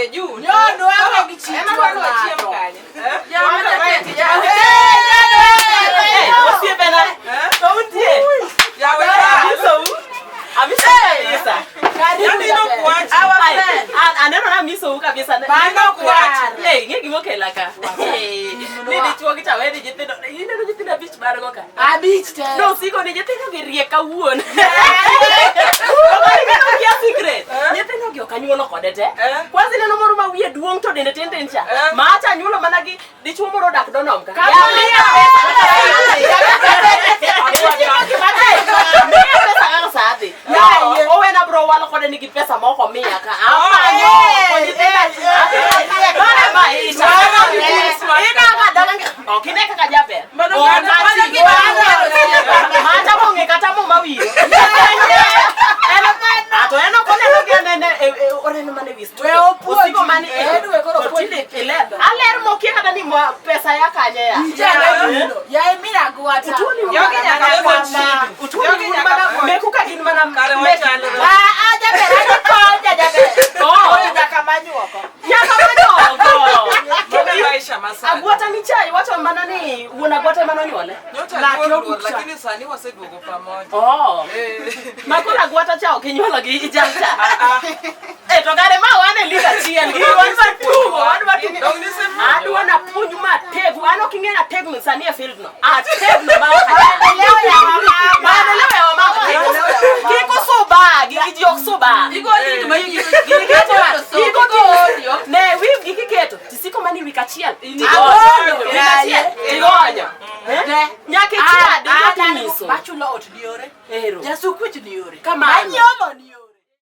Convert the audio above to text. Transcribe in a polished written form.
e June. Nyonwang'o gi chi Ema chuor wadwa chiem ng'ato. kanye? Jawa jatend jawa. Eh, osiepena. To untie. Yawe Amisou. Amisou kabisa. Karibu Nyathino jaber. kwachi. Our Ai, friend. aneno namisou kabisa. Mano kwar. Eh, ing'e gima okela ka. Eh, Ni dichuo gi cha weni nyithindo. Ineno nyithindo abich mar go ka. Abich te. Nosiko ni nyithindo gi riek kawuono. Okorineno kia secret. Nyithindo gi ok anyuolo kode te. Kwanza ineno moro ma wiye duong' to dende tin tin cha. Macha anyuolo mana gi dichuo moro odak Donom ka. Kamano. Miya pesa kaka sa adhi. Yaye. Owena bro walo kode nigi pesa ma ok omiya ka. Amanyo. Nyithinda. Mano e maisha. Inaka dala ok ine kaka jaber. Mano Ok gima- mano ati. gima adwaro. Mata mong'e kata mo mawiro. To en ok oneno gi anene oneno mana e wi studio. We opuonji. Osiko mana e- En we koro to opuonji. tinde iler. Aler mokia kata ni pesa ya kanye ya. Ijana gino. Yaye mina gwata. Utuoni Jogi nyaka puonj. Utuoni Jogi un nyaka mana puonj. meku ka gin mana Kare mek- wachalre. Ah, ah, jaber, adhi konya jaber. Oh. Oyo nyaka many oko. Nyaka manyogo. Mano e maisha ma sani. Agwata ni chai wacho mana ni wuon agwata ema nonyuole. Nyocha Lake luor luor, obukcha. lakini sani waseduogo pamoja. Oh. Eh. Ma koro agwata cha ok inyuolo gi ijal cha. Ah, Eh to kare ma wan e liga achiel. Gi wan matugo, wan matugo. Dong nisepuonjo. Adwa napuonju mategu. An ok ing'e nategno sani e field no. Ategno ma ok anyal. Maendeleo ya wamama. Maendeleo ya wamama. Kik usuba, gigi ji ok suba. Igo lead ma Gigi keto ma- Ne, weave gi kiketo. Tisiko mani wik achiel. Tigonyo. Agolo. Wik achiel. Tigonyo. Eh? Nyaka ichwadi, Ah, nyaka ah, inyiso. Machulo ot diore. Ero. Jasukwich diore. Kamano. Manyomo diore.